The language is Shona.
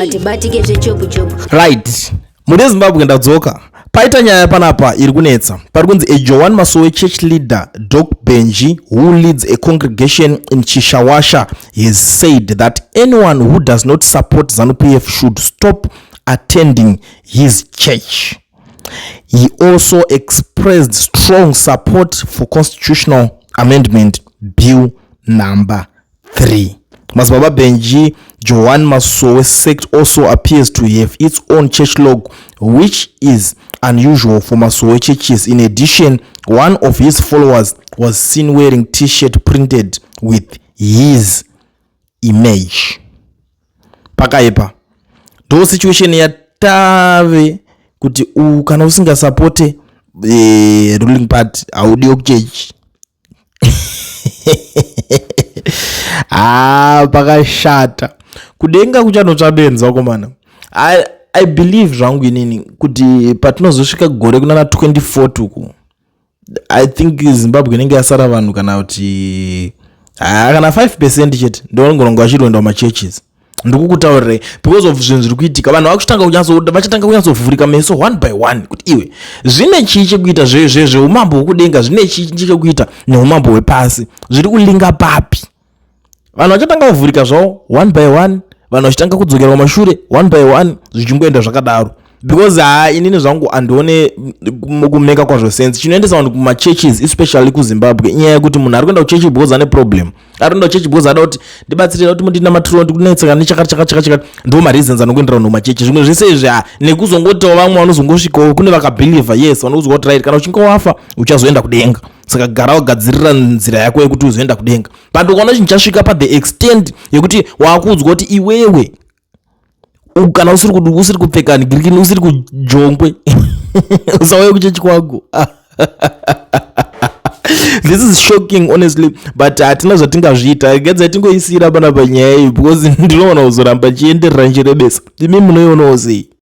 Atibatike zvechopu-chopu. Right, mune Zimbabwe ndadzoka. Paita nyaya panapa iri kunetsa. Pari kunzi a Joan Masowe church leader, Doc Benji, who leads a congregation in Chishawasha, has said that anyone who does not support ZANU-PF should stop attending his church. He also expressed strong support for Constitutional Amendment Bill number 3. Madzibaba Benji Joan Masowe sect also appears to have its own church log, which is unusual for Masowe churches. In addition, one of his followers was seen wearing t-shirt printed with his image. Pakaipa. Ndo situation yatave kuti kana usingasapote ruling party haudiwe kuchechi. Ah, pakashata. Kudenga kuchanotsva benzi vakomana. I believe zvangu inini kuti patinozosvika gore kunana 2040 uku, I think Zimbabwe inenge yasara vanhu kana kuti kana 5% chete ndovanongononga vachiroenda kumachurches. Ndikukutaurirai because of zvinhu zviri kuitika, vanhu vachatanga kunyatsovhurika meso one by one kuti iwe zvine chii chekuita zveumambo hwekudenga, zvine chii chekuita neumambo hwepasi, zviri kulinga papi. Vanhu vachatanga kuvhurika zvavo one by one, vanhu vachitanga kudzokera kumashure one by one, zvichingoenda zvakadaro. Because inini zvangu handione kumeka kwazvo sense. Chinoendesa vanhu kumachurches, especially kuZimbabwe, inyaya yekuti munhu ari kuenda kuchechi because ane problem, ari kuenda kuchechi because ada kuti ndibatsirira, kuti mundinamatiro, ndikunetseka nechakati chakati chakati chakati. Ndo mareasons anokuendera vanhu kumachechi. Zvimwe zvese izvi, nekuzongotawo vamwe vanozongosvikawo kune vakabhilivha, yes, vanozwa kuti right, kana uchinge wafa uchazoenda kudenga, saka gara wagadzirira nzira yako yekuti uzoenda kudenga. But ukaona chinhu chasvika pathe extent yekuti waakuudzwa kuti iwewe kana usiri kupfeka ngirikini, usiri kujongwe, usauye kuchechi kwako. This is shocking honestly, but hatina zvatingazviita. Gadzai tingoisiyira pana panyaya iyi because ndinoona kuzoramba chienderera nchirebesa. Imi munoionawo sei?